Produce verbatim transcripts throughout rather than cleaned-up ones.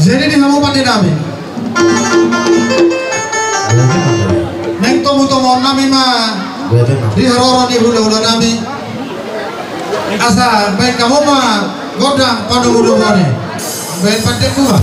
Jadi di hamu pande nami, naeng tomutomuon nami ma di haroro ni hulahula nami. Asa baen hamu ma gondang pandomudomuon i. Baen pandengku ma.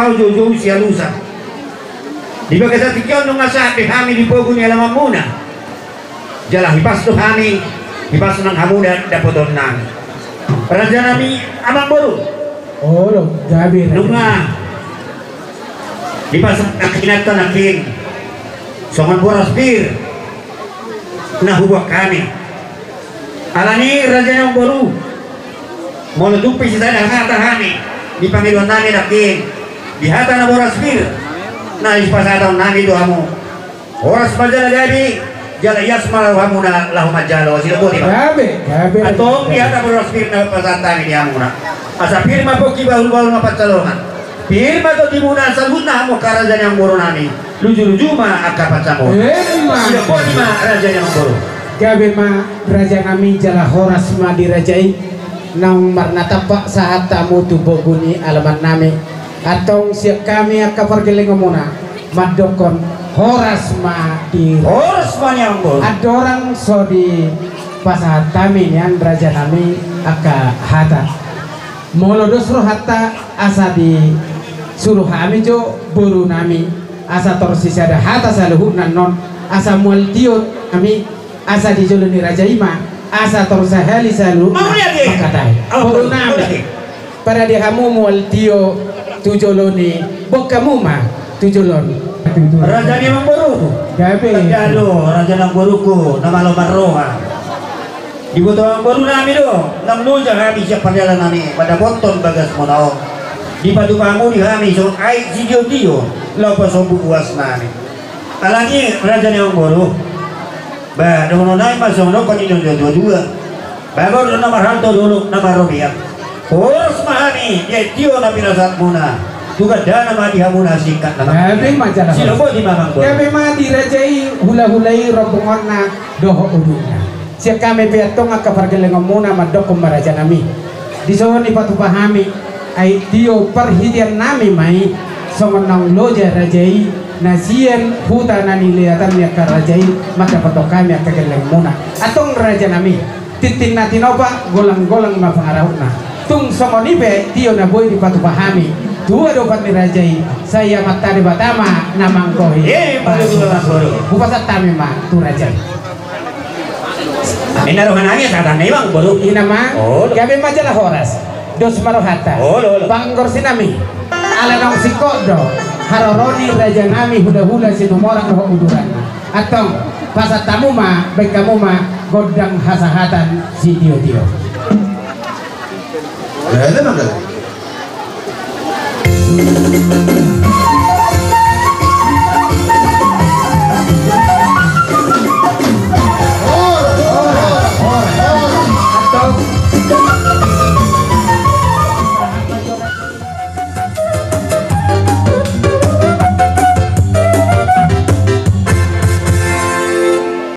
Au joujou sialusan. Di bagasan tingki on nunga sahat be hami di pogu ni alamanmuna. Jala hipas do hami, hipas nang hamu da-, dapoton nami. Raja nami amangboru. Olo, gabe. Nunga. Hipas nang inanta nangkin. Songon boras pir. Na hubuat hami. Alani raja ni amangboru. Molo tung pe sisada hata hami di pangidoan nami nangkin, di hata na boras pir na sipasahaton nami tu hamu. Horas ma jala gabe, jala ias ma laho hamuna laho manjalo, asi do boti ma. Gabe, gabe. Antong di hata boras pir na pasahat nami di hamuna. Asa pir ma pongki, bahul-bahul ma pansalongan. Pir ma tondimuna saluhutna hamu angka raja ni amangboru nami. Luju-luju ma angka pansamotan. Emma. Sidok boti ma raja ni amangboru. Gabe ma raja nami jala horas ma di raja i. Naung marnatampak sahat hamu tu pogu ni alaman nami. Antong sian hami angka pargellengonmuna mandokkon horas ma di. Horas ma ni amangboru. Andorang so dipasahat hami nian raja nami angka hata. Molo dos rohanta asa disuru hami jo boru nami, asa tor sisada hata saluhutna annon, asa mual tio hami, asa di jolo ni raja i ma, asa tor sahali saluhutna. Mauliate. Mangkatai. Au, boru nami. Mauliate. Parade hamu mual tio tu jolo ni, boan hamu ma tu jolo ni. Raja ni amangboru. Gabe. Tanda do raja ni amangboruku na malo marroha. Diboto amangboru nami do naung loja hami sian pardalan nami mandapothon bagasmuna on. Dipatupa hamu di hami songon aek sitio-tio laho pasombu uas nami. Alani raja ni amangboru. Ba dohonon nami ma songon on, hata ni natua-tua. Ba gok do na marhalto, dolok na marrobean. Horas ma hami di aek tio na pinasahatmuna tu gandana ma di hamuna singkat nama. Gabe ma jala. Sidok boti ma amangboru. Gabe ma di raja i, hula-hula i, rombongonna dohot udutna. Sian hami pe antong angka pargellengonmuna mandokkon ma raja nami. Dison dipatupa hami aek tio parhitean nami ma i, songon naung loja raja i na sian huta na nilehatan ni angka raja i mandapothon hami angka gellengmuna. Antong raja nami, tintin na tinopa, golang-golang ma pangarahutna. Tung songon i pe aek tio na boi dipatupa hami tu adopan ni raja i, sai Amanta Debata ma na manggohi. Eh, baru, baru, baru. Hupasahat hami ma tu raja i. Ina roha nami, sahat nami amangboru. Ina ma. Olo. Gabe ma jala horas. Dos ma rohanta. Olo, olo. Panggorsi nami. Ala naung singkop do haroro ni raja nami, hula-hula Situmorang dohot uduranna. Antong, pasahat hamu ma, baen hamu ma gondang hasahatan sitio-tio. Ya, itu mah.